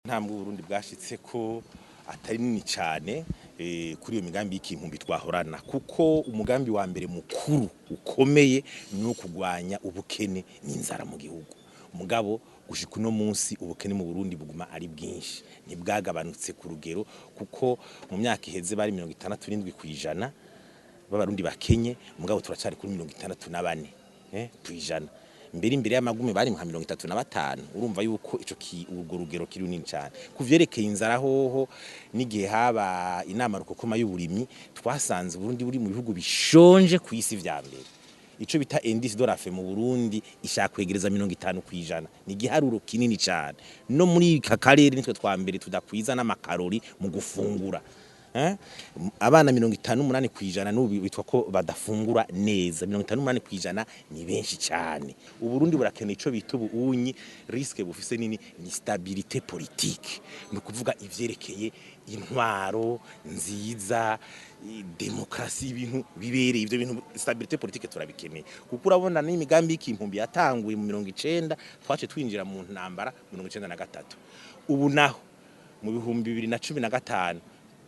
Intambwe Uburundi bwashitse ko atari nini cyane kuri iyo migambi y'ikimpumbi twahorana, kuko umugambi wa mbere mukuru ukomeye ni ukugwanya ubukene n'inzara mu gihugu. Mugabo gushika uno munsi ubukene mu Burundi buguma ari bwinshi, ntibwagabanutse ku rugero, kuko mu myaka iheze bari 67% b'Abarundi bakenye, mugabo turacari kuri 64 kw'ijana. Mbere imbere y'amagume bari nka 35. Urumva yuko ico urwo rugero kiri runini cyane. Kuvyerekeye inzara hoho, n'igihe haba inama rukokoma y'uburimyi, twasanze Burundi buri mu bihugu bishonje ku isi vya mbere. Ico bita indice de la faim mu Burundi ishaka kwegereza 50%, ni igiharuro kinini cyane. No muri aka karere nitwe twa mbere tudakwiza n'amakarori mu gufungura. Abana 58% n'ubu bitwa ko badafungura neza. 58% ni benshi cyane. Uburundi burakeneye ico bita ubuunyi risque bufise nini ni stabilité politique, ni ukuvuga ivyerekeye intwaro nziza, demokrasi, ibintu bibereye. Ivyo bintu stabilité politique turabikeneye, kuko urabona n'imigambi y'ikimpumbi yatanguye mu 90, twace twinjira mu ntambara 93, ubu naho mu 2015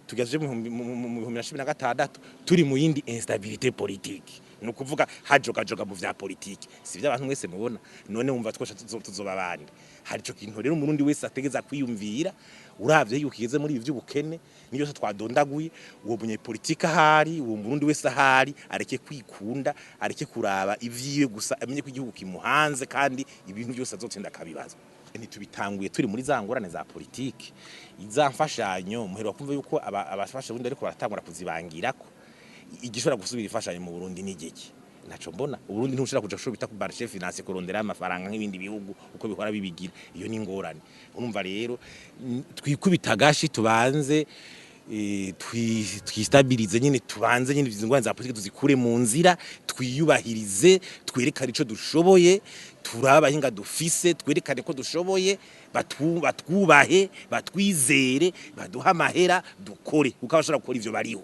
tugeze mu 2016 turi mu yindi instabilité politique, ni ukuvuga hajogajoga mu vya politike, si vyo abantu mwese mubona? None wumva twosha tuzoba abandi? Hari ico kintu rero Umurundi wese ategeza kwiyumvira. Uravye yuko igeze muri ibi vy'ubukene niyo se twadondaguye, uwo munyepolitike ahari, uwo Murundi wese ahari, areke kwikunda, areke kuraba ivyiwe gusa, amenye ko igihugu kimuhanze kandi ibintu byose azotsinda akabibazwa. Ntitubitanguye turi muri za ngorane za politike, iza mfashanyo muheruka kumva yuko abafasha Burundi ariko baratangura kuzibangirako. Igishobora gusubira imfashanyo mu Burundi ni igiki? Naco mbona. Uburundi ntushobora kuja bita ku marché financier kurondera amafaranga nk'ibindi bihugu uko bihora bibigira. Iyo ni ingorane. Urumva rero twikubita agashi, tubanze twistabilize nyine, tubanze nyine izi ngorane za politike tuzikure mu nzira, twiyubahirize, twerekane ico dushoboye, turabe abahinga dufise, twerekane ko dushoboye, batwubahe, batwizere, baduhe amahera dukore, kuko abashobora gukora ivyo bariho.